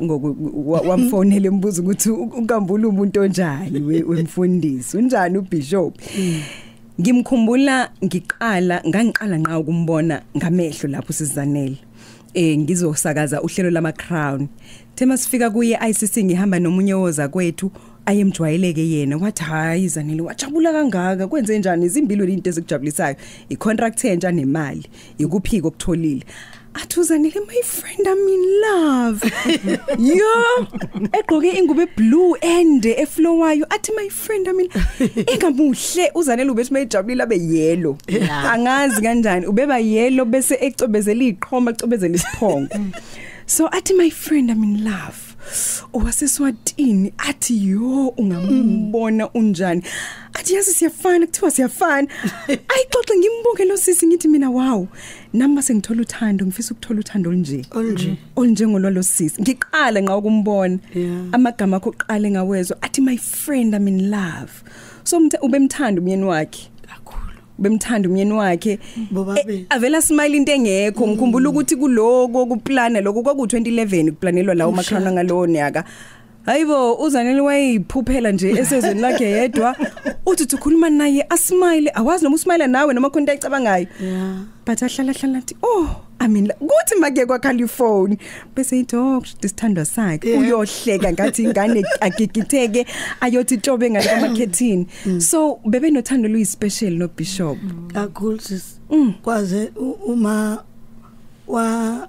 wamfonela embuza ukuthi uNkambule umuntu onjani wemfundisi, unjani uBishop. Ngimkhumbula ngiqala nqa ukumbona ngamehlo lapho siZanele. Ngizosakaza uhlelo lama Crown. Thema sifika kuye ICC ngihamba nomunye woza kwethu ayemjwayeleke yena, wathi hayi Zanele wajabula kangaka, kwenze njani izimbilo into ezikujabulisayo, icontract entsha nemali, ikuphiko okutholile. Athi uZanele, my friend, I'm in love. Yo, egqoke ingubo eblue ende eflowayo, athi my friend I'm in. Engamuhle uZanele ubethi mayejabulile abe yellow. Angazi kanjani ubeba yellow bese ecobezela iqhoma, ecobezela isiphongo. So athi my friend I'm in love. Owaseswatini athi yo ungambona unjani, athi yazi siyafana, kuthiwa siyafana. Ayixoxe ngimbuke lo sisi ngithi mina wow, nami sengithola uthando, ngifisa ukuthola uthando olunje olunjengolwalo sisi. Ngiqala nqa ukumbona, amagama akho uqale ngawezwa, athi my friend I'm in love. So ubemthanda umyeni wakhe kakhulu, bemthanda umyeni wakhe avela smile into engekho. Ngikhumbula ukuthi kuloko kuplana lokho kwaku 2011 kuplanelwa lawo makhona ngalowo nyaka. Hayibo uZanele wayiphuphela nje esezweni lakhe yedwa, uthi ukhuluma naye asmile, awazi noma usmile nawe noma khona into ayicabangayo. But ahlala hlala athi oh I mean kuthi make kwakhala ifone bese ithi oh isithandwa sakhe uyohleka ngathi ingane agigitheke ayothi tshobe ngale kwamakhethini. So bebe nothando luyi special no Bishop kakhulu sis. Kwaze uma wa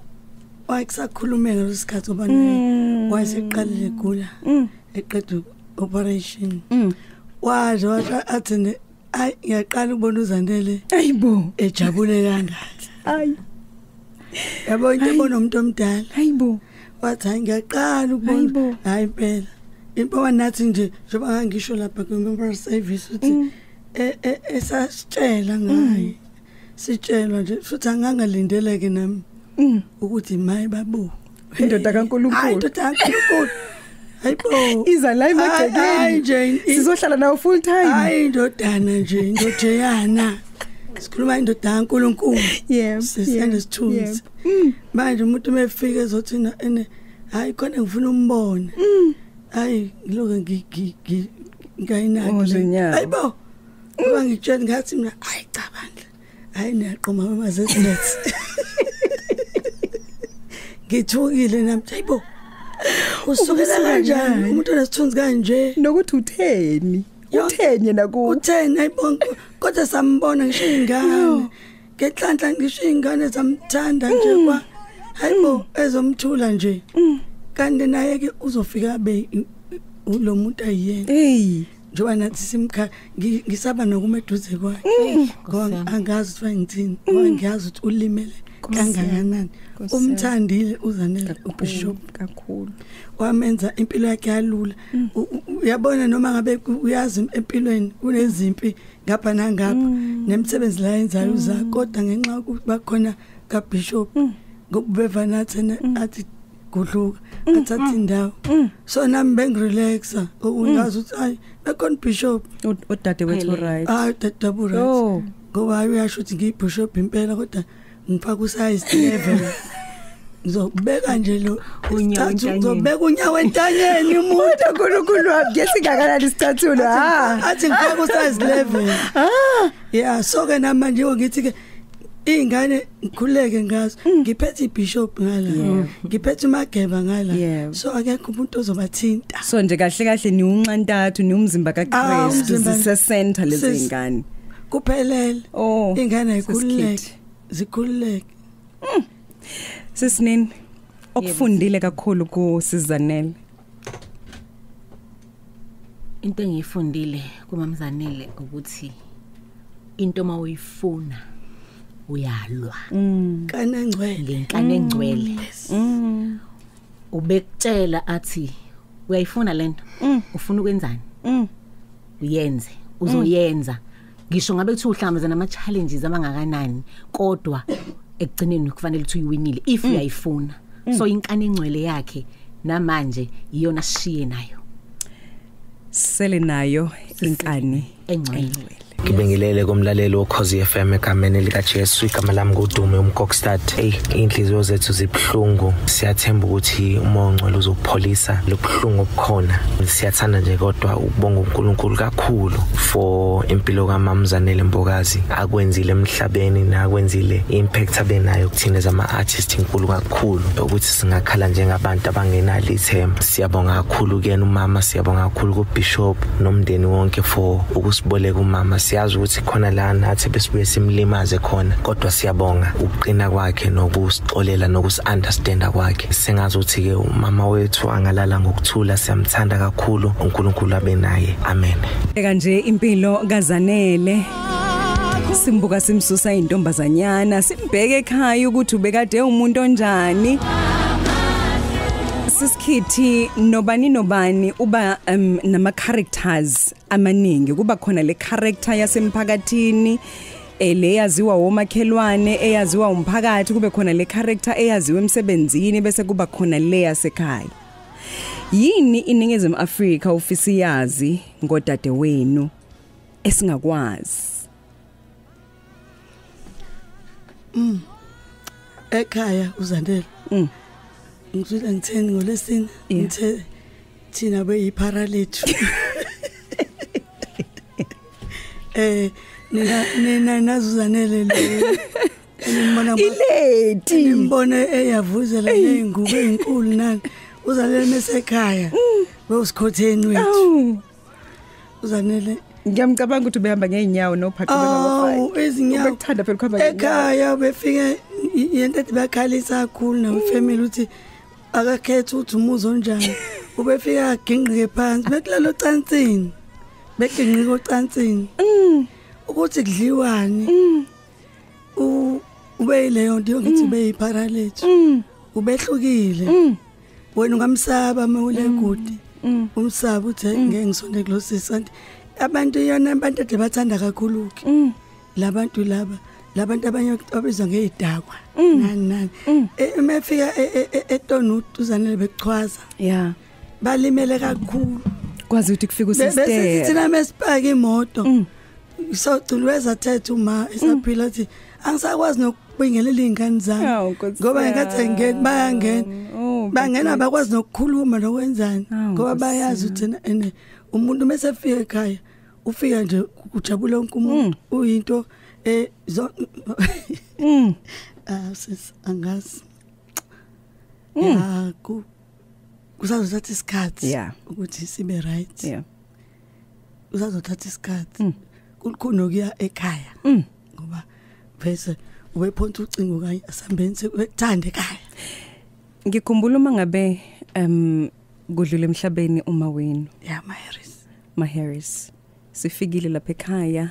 wayesakhulumela lesikhathi ngoba wayeseqalile egula eqeda operation, waze athi ayi ngiyaqala ukubona uZanele ayibo ejabule kangaka. Ayi yabo into ebona umuntu omdala, hayibo wathi hayi ngiyaqala ukubona, hayi impela impowa nathi nje njengoba ngisho lapha ku-member service ukuthi esasitshela ngaye sitshelwa nje futhi angangalindeleke nami ukuthi maye babu indoda kaNkulunkulu, hayi indoda kaNkulunkulu, hayibo iza la emagcekeni sizohlala nawo full time. Hayi indodana nje indodeyana, sikhuluma indoda kaNkulunkulu, sisene sithunzi. Manje umuntu mefika ezothi ene hayi khona ngifuna umbone, hayi ngiloke ngingayinaki, hayibo ngoba ngitshela ngathi mina hayi cha bandla, hayi niyaqoma amazetnet. Ngithukile nami, hayibo usukela kanjani umuntu onesithunzi kanje, nokuthi utheni yena ku utheni, hayibo kodwa sambona ngisho ingane ngenhlanhla, ngisho ingane zamthanda nje kwa hayibo ezomthula nje, kanti naye ke uzofika abe lo muntu ayiyena. Hey njengoba nathi simkha ngisaba nokuma eduze kwakhe ngoba angazi ukuthi ngithini, ngoba ngiyazi ukuthi ulimele kangakanani. Umthandile uZanele uBishop kakhulu, wamenza impilo yakhe yalula. Uyabona noma ngabe uyazi empilweni kunezimpi ngapha nangapha nemisebenzi la yenzayo uza, kodwa ngenxa yokuthi bakhona kaBishop ngokubeva nathi athi gudluka athatha indawo, so nami bengirelaxa ukungazi ukuthi hayi bakhona Bishop udade wethu right, hayi udade right, ngoba uyasho ukuthi ngiyiBishop impela kodwa ngifaka usize 11 ngizobeka nje lo unyawo, ngizobeka unyawo entanyeni umuntu uNkulunkulu wami ngesingakanani isicathulo, athi ngifaka usize 11. Yeah, so ke namanje ngithi ke ingane ngikhuleke ngazo, ngiphethe iBishop ngala, ngiphethe uMageba ngala, so akekho umuntu ozobathinta. So nje kahle kahle ni unxantathu ni umzimba kaKristu, zise center lezi ingane kuphelele, ingane ayikhululeke, zikhululeke. Sisinini okufundile kakhulu ku Sizanele? Into engiyifundile kuMamZanele ukuthi into mawuyifuna uyalwa kana ngcwele, ngenkani engcwele. Ubekutshela athi uyayifuna lento, ufuna ukwenzani, uyenze, uzoyenza ngisho ngabe kuthi uhlangabezana nama challenges amangakanani, kodwa ekugcineni kufanele ukuthi uyiwinile if uyayifuna. So inkani engcwele yakhe namanje iyona sishiye nayo, sele nayo inkani engcwele. Ngibingelele komlaleli woKhozi FM egameni lika Jesu. Igama lami nguDume uMkokstad. Hey, inhliziyo zethu zibhlungu. Siyathemba ukuthi uMoya oNgcwele uzopholisa lobuhlungu obukhona. Siyathanda nje kodwa ukubonga uNkulunkulu kakhulu for impilo kaMama Zanele Mbokazi, akwenzile emhlabeni nakwenzile impact abenayo kuthina zama artists inkulu kakhulu, ukuthi singakhala njengabantu abangenalo ithemba. Siyabonga kakhulu kuyena umama, siyabonga kakhulu ku Bishop nomndeni wonke for ukusiboleka umama. Siyazi ukuthi khona la nathi besibuye simlimaze khona, kodwa siyabonga ukuqina kwakhe nokusixolela nokusi-understanda kwakhe. Sengazi ukuthi ke umama wethu angalala ngokuthula, siyamthanda kakhulu, uNkulunkulu abe naye, amen. Kanje impilo kaZanele simbuka simsusa intombazanyana, simbheke ekhaya ukuthi ubekade umuntu onjani. Sisikhithi nobani nobani uba nama characters amaningi. Kuba khona le character yasemphakathini leyaziwa womakhelwane, eyaziwa umphakathi, kube khona le character eyaziwa emsebenzini, bese kuba khona le yasekhaya. Yini iNingizimu Afrika ufisa yazi ngodade wenu esingakwazi? Ekhaya uZanele. Ngizwile ngitheni ngolesine, ngithe thina beyiphara lethu. Nina nazuzanele le. Nimbona ileti, nimbone eyavuzela nezingubo ezinkulu nani. Uzanele mesekhaya. Bewusikhotheni wethu. Uzanele ngiyamcabanga ukuthi ubehamba ngeenyawo nophaqa bengabafaki. Izinyawo. Ubekuthanda phela ukuhamba ngeenyawo. Ekhaya befike yento ethi bakhalisa kakhulu nawe family uthi akakhethe ukuthi umuzi onjani. Ubefika aginqike phansi bekulala ocansini. Beginqika ocansini. Ukuthi kudliwani. Ube yileyo nto ngithi beyiphara lethu. Ubehlukile. Wena ungamsaba mawule kude. Umsaba uthi ngeke ngisonde kulosisi kanti abantu yona abantu ade bathanda kakhulu ke labantu laba labantu abanye abizwa ngezidakwa nani nani. Emefika eTonutu uZanele bekuchwaza, yeah, balimele kakhulu. Kwazi ukuthi kufika usister bese sithina mesipaka imoto sogcina thetha uma esaphila athi angisakwazi nokubingelela izingane zami ngoba ngathi ngene bayangena bangena bakwazi nokukhuluma nokwenzani ngoba bayazi ukuthi ene umuntu mesefika ekhaya ufika nje kujabula wonke umuntu uyinto sis angazi ya kusazothatha isikhathi ukuthi sibe right. Yeah, usazothatha isikhathi kukhona okuya ekhaya ngoba bese ubephonsa ucingo kanye asambeni sekuthanda ekhaya. Ngikhumbula uma ngabe kudlule emhlabeni uma wenu, yeah, Maharris sifikile lapha ekhaya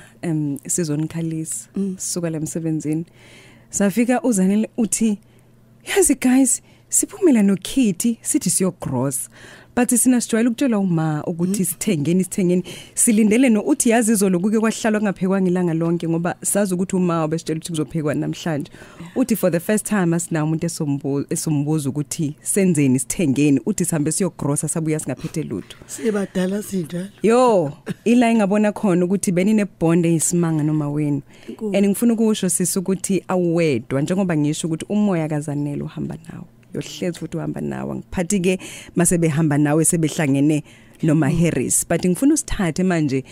sizonikhalisa sisuka la emsebenzini, safika uZanele uthi yazi guys siphumela noKitty sithi siyogross, but sina sijwayele ukutshela uma ukuthi sithengeni silindele no uthi yazi izolo kuke kwahlalwa kungaphekwa ngilanga lonke ngoba sazi ukuthi uma obesitshela ukuthi kuzophekwa namhlanje. Uthi for the first time asina umuntu esombuza ukuthi senzeni sithengeni, uthi sihambe siyogrossa sabuya singaphethe lutho. Sibadala sinjalo. Yo, ila ingabona khona ukuthi benine bond eyisimanga noma wenu. And ngifuna ukusho sisi ukuthi awedwa njengoba ngisho ukuthi umoya kaZanele uhamba nawe. Yohlezi futhi uhamba nawe. Ngiphathi ke mase behamba nawe sebehlangene noma Harris, but ngifuna usithathe manje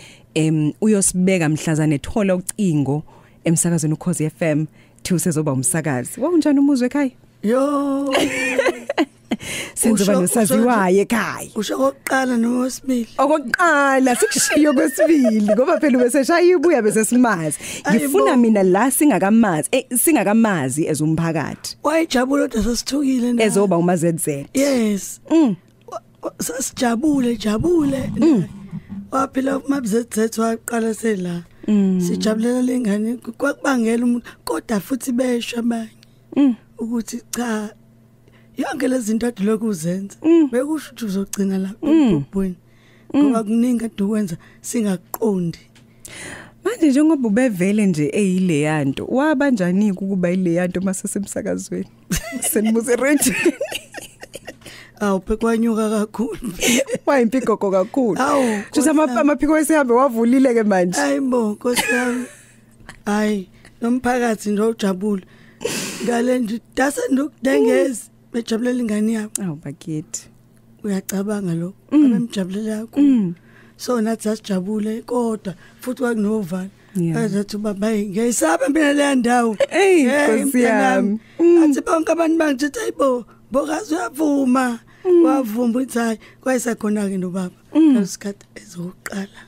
uyosibeka mhlazane thola ucingo emsakazweni uKhozi FM thi usezoba umsakazi. Wawunjani umuzwe ekhaya? Yo, senzoba nosaziwayo ekhaya. Usho okokuqala noma wesibili? Okokuqala sikushiyo kwesibili ngoba phela ubeseshaya ibuya bese simazi. Ngifuna mina la singakamazi ezumphakathi. Wayejabula kodwa sasithukile na. Ezoba uma ZZ. Yes. Sasijabule jabule. Waphila uma ZZ waqala sela. Sijabulela lengane kwakubangela umuntu kodwa futhi besho abanye ukuthi cha yonke lezi zinto ade lokuzenza bekusho ukuthi uzogcina lapha ebhubhweni ngoba kuningi ade ukwenza singaqondi. Manje njengoba ubevele nje eyile yanto, wabanjani ukuba ile yanto mase semsakazweni senibuze radio? Awu phekwanyuka kakhulu. Wayimpigogo kakhulu. Awu Kusho amaphiko esihambe wavulile ke manje. Hayibo Nkosi yami. Hayi nomphakathi nje ujabule. Ngale nje dase ndokudengeza bejabulela ingane yabo. Awu bakithi. Uyacabanga lokho abemjabulela kakhulu. So nathi sasijabule kodwa futhi kwakunovalo. Azathi baba ngiyayisaba mina le ndawo. Hey Nkosi yami. Athi bonke abantu bangithi hayibo bokazi uyavuma. Wavuma uthi hayi kwayisakhona ke nobaba ngalesikhathi ezoqala.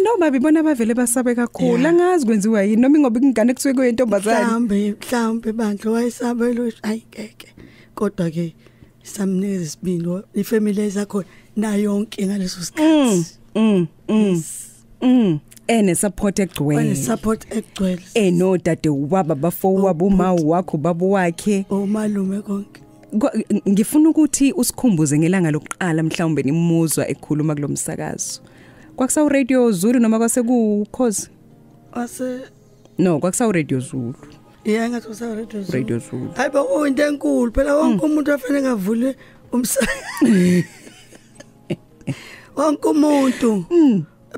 Noma bibona bavele basabe kakhulu angazi kwenziwa yini noma ingoba ingane kusuke kuyintombazane. Mhlambe bandla wayesaba lo hayi ngeke. Kodwa ke samnikeza isibindi ifamily esakhona nayo yonke ngaleso sikhathi. Ene support egcwele. Ene support egcwele. Eno dade waba bafowabo uma wakho babo wakhe. Omalume konke. Ngifuna ukuthi usikhumbuze ngelanga lokuqala mhlawumbe nimuzwa ekhuluma kulomsakazo. Kwakusawu Radio Zulu noma kwase kuKhozi? Wase No, kwakusawu Radio Zulu. Yeah, ngathi kusawu Radio Zulu. Radio Zulu. Hayibo kuyinto enkulu phela wonke umuntu afanele ngavule umsakazo. Wonke umuntu.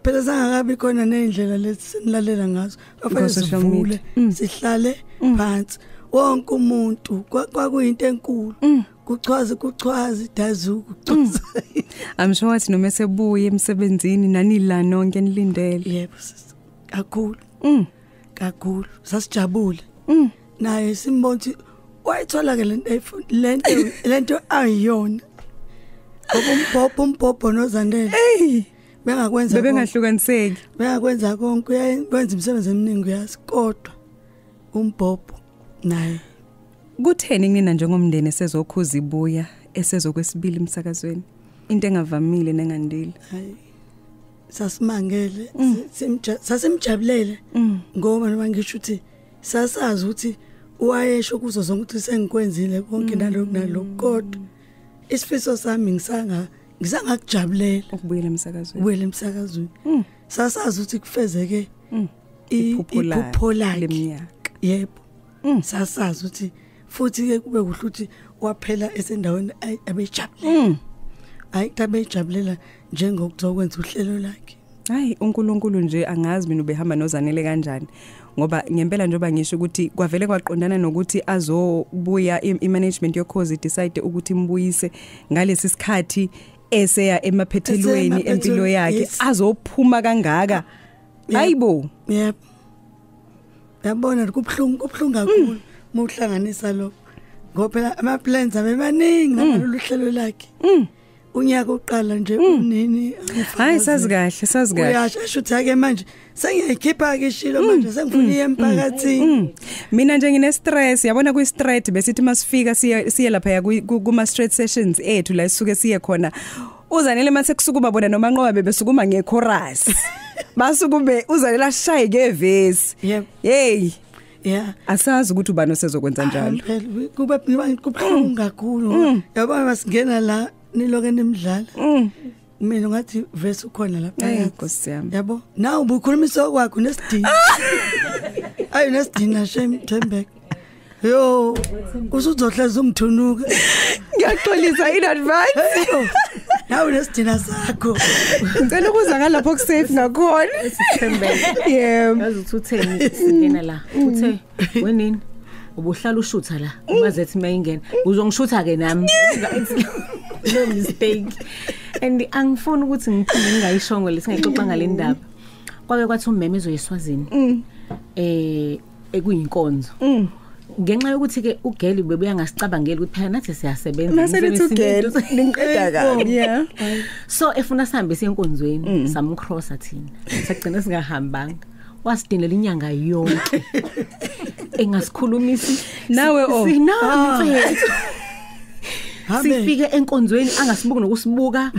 Phela sangakabi khona nezindlela lezi sinilalela ngazo. Afanele sivule sihlale phansi. Wonke umuntu kwakuyinto enkulu. Kuchwaza dazu kuchwaza. I'm sure wathi noma sebuye emsebenzini nani la nonke nilindele. Yebo sisi. Kakhulu. Kakhulu. Sasijabule. Naye simbona ukuthi wayithola ke lento ayifuna lento ayiyona. Ngoba umbhobho noZanele. Hey, bengakwenza bebengahlukaniseki. Bengakwenza konke uyenza imisebenzi eminingi uyazi kodwa umbhobho naye. Kutheni kunina njengomndeni esezokhuza ibuya esezokwesibili emsakazweni into engavamile nengandile? Hayi sasimangele sasimjabulele ngoba noma ngisho ukuthi sasazi ukuthi wayesho kuzo zonke ukuthi sengikwenzile konke nalokhu nalokhu kodwa isifiso sami ngisangakujabulela ukubuyela emsakazweni. Ubuyela emsakazweni. Sasazi ukuthi kufezeke iphupho lakhe leminyaka. Yebo. Sasazi ukuthi futhi ke kube kuhle ukuthi waphela esendaweni abejabulela. Hayi abejabulela njengokuzokwenza uhlelo lakhe. Hayi uNkulunkulu nje angazi mina ubehamba noZanele kanjani ngoba ngempela njengoba ngisho ukuthi kwavele kwaqondana nokuthi azobuya i-management yoKhozi decide ukuthi imbuyise ngalesi sikhathi eseya emaphethelweni empilo yakhe azophuma kangaka. Hayibo. Yebo. Yabona kubhlungu kakhulu mawuhlanganisa lokho ngoba phela ama plans abemaningi nalolu hlelo lakhe. Unyaka uqala nje unini. Hayi sazi kahle. Uyasho uthi ake manje sengiyayikhipha ke ishilo manje sengifuna iye emphakathini. Mina nje ngine stress yabona kwi straight besithi masifika siye lapha kuma straight sessions ethu la sisuke siye khona. uZanele mase kusukuma bona noma nqoba bebesukuma ngechorus. Basukume uZanele ashaye ngevesi. Hey. Yeah. Asazi ukuthi ubani osezokwenza njalo. Kuba kubuhlungu kakhulu. Yabona masingena la niloke nimdlala. Mina ngathi verse ukhona lapha. Hey Nkosi yami. Yabo. Nawe ubukhulumisa kwakho nesidina. Ayi nesidina shame Thembeka. Yo, usuzohleza ungithunuka. Ngiyaxolisa in advance. Nawe nesidina sakho. Ngicela ukuza ngalapho kusafe ngakhona. Sithembeke. Yebo. Yazi uthi utheni singena la. Uthe wenini? Ubuhlala ushutha la. Umazethi mayingena. Uzongishutha ke nami. No mistake. And angifuni ukuthi ngiphume ngingayishongo lesingayixoxa ngale ndaba. Kwake kwathi ummeme ezoyiswazini. Ekuyinkonzo. Ngenxa yokuthi ke ugeli bebuya ngasicabangela ukuthi phela nathi siyasebenza. Mase ugeli ningiqeda kabi. Yeah. So efuna sihambe siyenkonzweni samcrossa thina. Sagcina singahambanga. Wasidinela inyanga yonke. Engasikhulumisi nawe oh. Sinami. Sifike enkonzweni angasibuki nokusibuka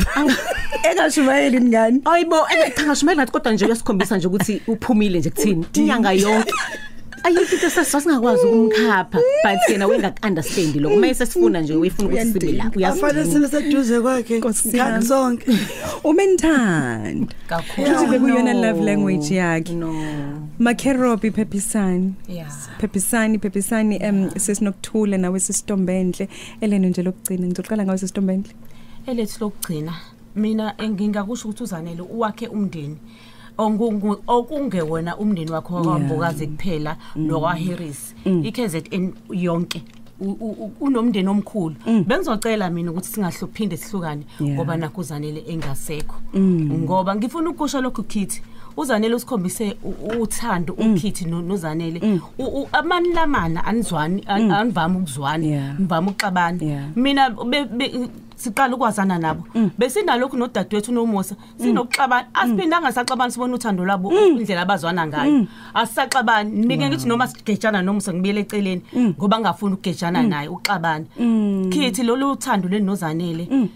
engashumayeli ngani. Ayibo engashumayeli ngathi kodwa nje uyasikhombisa nje ukuthi uphumile nje kuthini inyanga yonke. Ayikho into sasingakwazi ukumkhapha, but yena wengaku-understand lokho. Uma esesifuna nje uyifuna ukuthi sibe la, Afanele sibe seduze kwakhe sikhathi sonke. Umenthanda Kakhulu. Futhi bekuyona love language yakhe. No. Makerobi, phephisani. Yeah. Phephisani sesinokuthula nawe sisitombenhle. Elena nje lokugcina, ngizoqala ngawe sisitombenhle. Elethu lokugcina, mina ngingakusho ukuthi uZanele uwakhe umndeni okungewona umndeni wakho wakwaMbokazi kuphela nokwaHarris, iKZN yonke. Unomndeni omkhulu. Bengizocela mina ukuthi singahluphinde sihlukane ngoba nakho uZanele engasekho. Ngoba ngifuna ukusho lokhu Khithi, uZanele usikhombise uthando uKhithi noZanele. Amani lamana anizwani, anivami ukuzwana, nivami ukuxabana. Mina siqala ukwazana nabo besinalokhu nodadewethu noMusa sinokuxabana, asiphindanga saxabana, sibona uthando lwabo indlela abazwana ngayo, asisaxabani. Mina ngithi noma sigejana noMusa ngibuyele eceleni ngoba ngafuni ukugejana naye uxabana. Khithi lolu uthando lenoZanele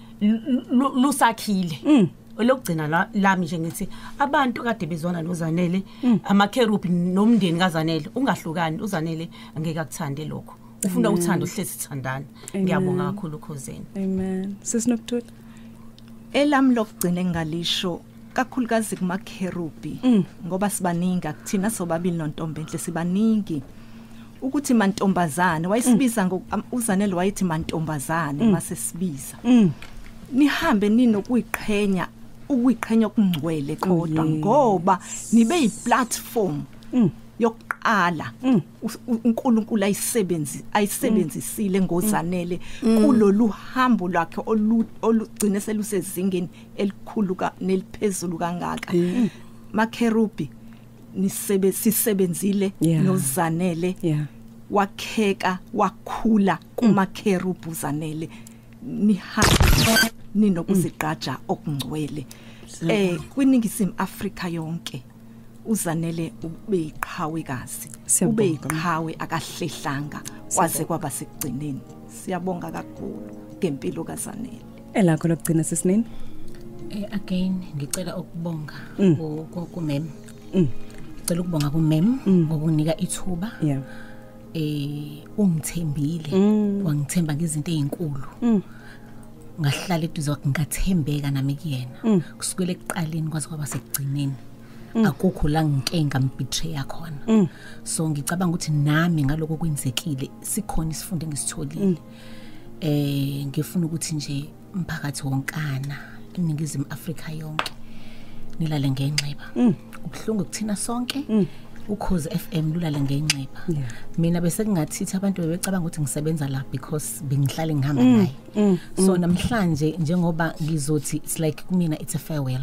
lusakhile. Lokugcina lami nje ngithi abantu kade bezwana noZanele, amakerubi nomndeni kaZanele, ungahlukani. uZanele angeke akuthande lokho, ufuna uthando hlezi sithandana. Ngiyabonga kakhulu ukhosini. Amen. Sisinokuthula. Elami lokugcina engalisho kakhulukazi kumakerubi, ngoba sibaningi akuthina sobabili noNtombenhle sibaningi, ukuthi mantombazane wayesibiza uZanele wayethi mantombazane mase sibiza, nihambe ninokuyiqhenya, ukuyiqhenya okungcwele kodwa, ngoba nibe yiplatform yokuqala uNkulunkulu ayisebenzisile ngoZanele kulolu hambo lwakhe olugcine selusezingeni elikhulu neliphezulu kangaka. Makerubi, nisebenzile noZanele, wakheka wakhula kumakerubi uZanele. Nihambe ninokuzigqaja okungcwele. Kwiningizimu Afrika yonke uZanele ube yiqhawekazi, ube yiqhawe, akahlehlanga kwaze kwaba sekugcineni. Siyabonga kakhulu ngempilo kaZanele. Elakho lokugcina sisinini? Again ngicela ukubonga kumem. Ngicela ukubonga kumem ngokunika ithuba. Ungithembile, wangithemba ngezinto ezinkulu. Ngahlala eduze kwakhe, ngathembeka nami kuyena kusukela ekuqaleni kwaze kwaba sekugcineni. Akukho la ngike ngambetray khona. So ngicabanga ukuthi nami ngaloko kwenzekile sikhona isifundo engisitholile. Ngifuna ukuthi nje umphakathi wonkana eNingizimu Afrika yonke nilale ngenxeba. Ubuhlungu kuthina sonke. Ukhozi FM lulale ngenxeba. Mina bese kungathithi abantu bebecabanga ukuthi ngisebenza la because bengihlale ngihamba naye. So namhlanje njengoba ngizothi it's like kumina it's a farewell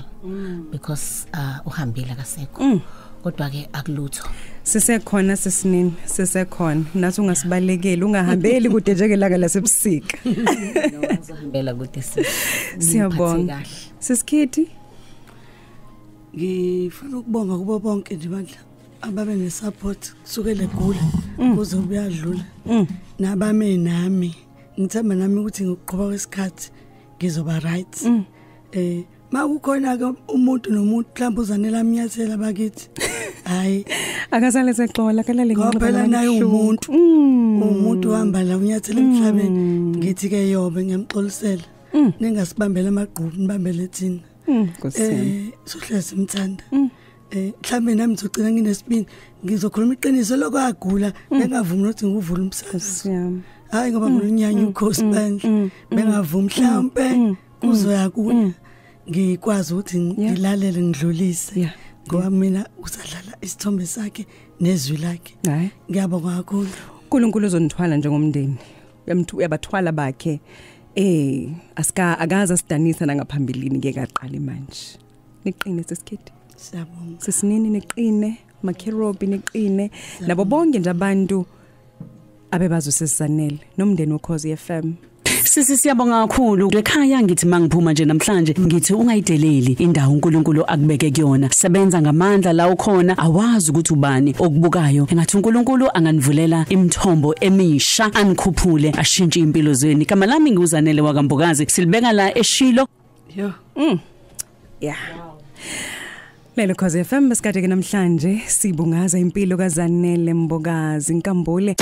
because uhambile akasekho. Kodwa ke akulutho. Sisekhona sisinini, sisekhona. Nathi ungasibalekeli, ungahambeli kude njengelanga lasebusika. No, ngizohambela kude sisi. Siyabonga. Sisikhithi, ngifuna ukubonga kubo bonke nje bandla ababe nesupport kusukela egula kuze kuyadlula, nabame nami. Ngithemba nami ukuthi ngokuqhubeka kwesikhathi ngizoba right. Makukhona ke umuntu nomuntu mhlawumbe uZanele amnyathela bakithi, hayi akasale sexola, akalale ngenxa phela naye umuntu uhamba la unyathela emhlabeni. Ngithi ke yobe ngiyamxolisela, ningasibambela amagqubu, nibambele thina. Sohlezi simthanda. Mhlambe nami ngizogcina nginesibindi, ngizokhuluma iqiniso lokwagula, bengavumi ukuthi ngivule umsakazo. Hayi ngoba ngulunyanya ukhosi bandla, bengavumi mhlambe kuzoya kuya ngikwazi ukuthi ngilalele ngidlulise, ngoba mina usadlala isithombe sakhe nezwi lakhe. Ngiyabonga kakhulu. uNkulunkulu uzonithwala njengomndeni, uyabathwala bakhe. Asika akaza sidanisa nangaphambilini ke kaqali manje. Niqine sesikhithi. Siyabonga. Sisinini niqine, makerobi niqine, nabo bonke nje abantu abebazo sesiZanele nomndeni woKhozi FM. Sisi siyabonga kakhulu. Ekhaya ngithi mangiphuma nje namhlanje ngithi ungayideleli indawo uNkulunkulu akubeke kuyona. Sebenza ngamandla la ukhona, awazi ukuthi ubani okubukayo. Engathi uNkulunkulu anganivulela imithombo emisha, anikhuphule, ashintshe impilo zenu. Igama lami nguZanele wakaMbokazi. Silibeka la eShilo. Yo. Yeah. Lelo Khosi FM, besikade ke namhlanje sibungaza impilo kaZanele Mbokazi Nkambule.